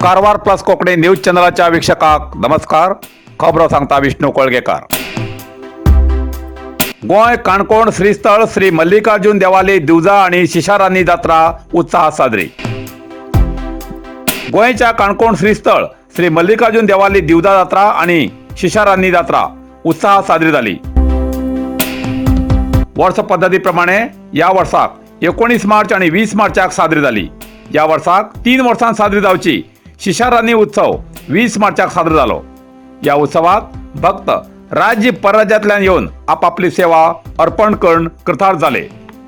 Karwar plus Konkani news चॅनलाच्या वीक्षकांक नमस्कार. खबरो सांगता विष्णू कोळगेकार. गोंय काणकोण श्रीस्थळ श्री मल्लिकार्जुन देवाली दिवजा आणि शिशारान्नी जात्रा उत्साहात साजरी. गोंयच्या काणकोण श्रीस्थळ श्री मल्लिकार्जुन देवाली दिवजा जात्रा आणि शिशारान्नी जात्रा उत्साहात साजरी झाली. वर्ष पद्दतीप्रमाणे या वर्साक 19 मार्च आणि 20 मार्चाक साजरी झाली. या वर्साक 3 वर्सां साजरी जावची शिशारान्नी उत्सव 20 मार्चाक साजरो जालो. या उत्सवात भक्त राज्य परराज्यांतल्यान येवन आपापली सेवा अर्पण करून कृतार्थ जाले.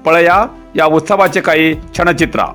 पळया या उत्सवाचे काही क्षणचित्रां.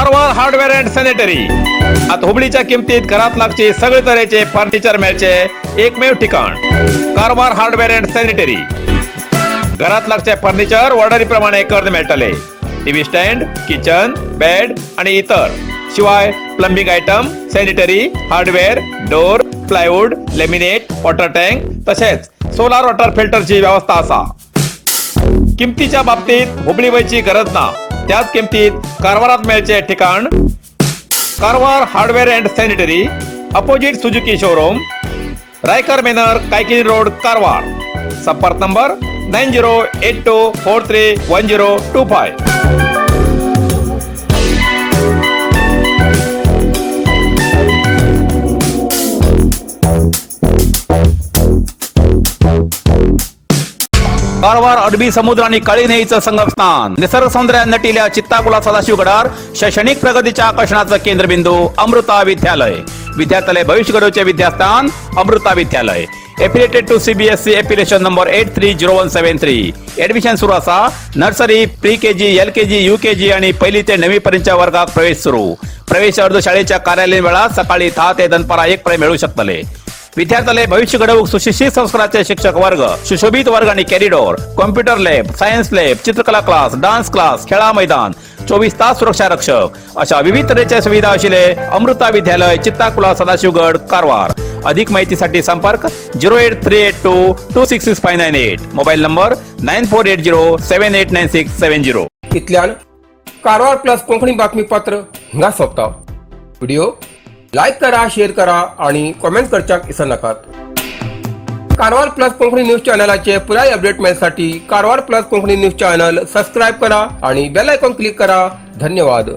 Karwar hardware and sanitary. आता हुबळीच्या किमतीत घरात लागचे सगळे तऱ्हेचे फर्निचर मेळचे एकमेव ठिकाण कारवार हार्डवेअर अँड सॅनिटरी. घरात लागचे फर्निचर ऑर्डरीप्रमाणे करून मेळटले. टीव्ही स्टँड, किचन, बेड आणि इतर. शिवाय plumbing item, sanitary, hardware, door, plywood, laminate, water tank तसेच सोलार वॉटर फिल्टरची व्यवस्था असा. किमतीच्या बाबतीत हुबळी वयची गरज ना. त्याच किमतीत कारवारात मेळचे ठिकाण Karwar hardware and sanitary, opposite Suzuki showroom, Raikar manner, Kaikini road, Karwar. संपर्क number 9082431025. Karwar अरबी समुद्र आणि काळी न्हंयीचं संगमस्थान, निसर्ग सौंदर्यात नटिल्या चित्ताकुला सदाशिवगडार शैक्षणिक प्रगतीच्या आकर्षणाचं केंद्रबिंदू अमृता विद्यालय. विद्यार्थ्यालय भविष्य घडवचे विद्यास्थान अमृता विद्यालय. Affiliated to CBSE, affiliation number 830173. Admission सुरू असा. Nursery, pre KG, LKG, UKG आणि पहिली ते नववी पर्यंतच्या वर्गात प्रवेश सुरू. प्रवेश अर्ज शाळेच्या कार्यालयीन वेळात सकाळी 10 ते दनपारा 1 पर्यंत मिळू शकतले. विद्यार्थ्याला भविष्य घडवूक सुशिक्षित संस्काराचे शिक्षक वर्ग, सुशोभित वर्ग आणि corridor, computer lab, science lab, चित्रकला क्लास, डान्स क्लास, खेळा मैदान, 24 तास सुरक्षा रक्षक अशा विविध तऱ्हेच्या सुविधा असलेले अमृता विद्यालय, चित्ताकुला, सदाशिवगड, कारवार. अधिक माहितीसाठी संपर्क 08382266598, mobile number 9480789670. इतल्यान कारवार प्लस कोंकणी बातमीपत्र हिंगा सोंपता. व्हिडिओ लायक करा, शेअर करा आणि कॉमेंट करच्याक विसरनाकात. कारवार प्लस कोंकणी न्यूज चॅनलाचे पुराय अपडेट मेळसाठी Karwar plus Konkani news channel subscribe करा आणि बेल आयकॉन क्लिक करा. धन्यवाद.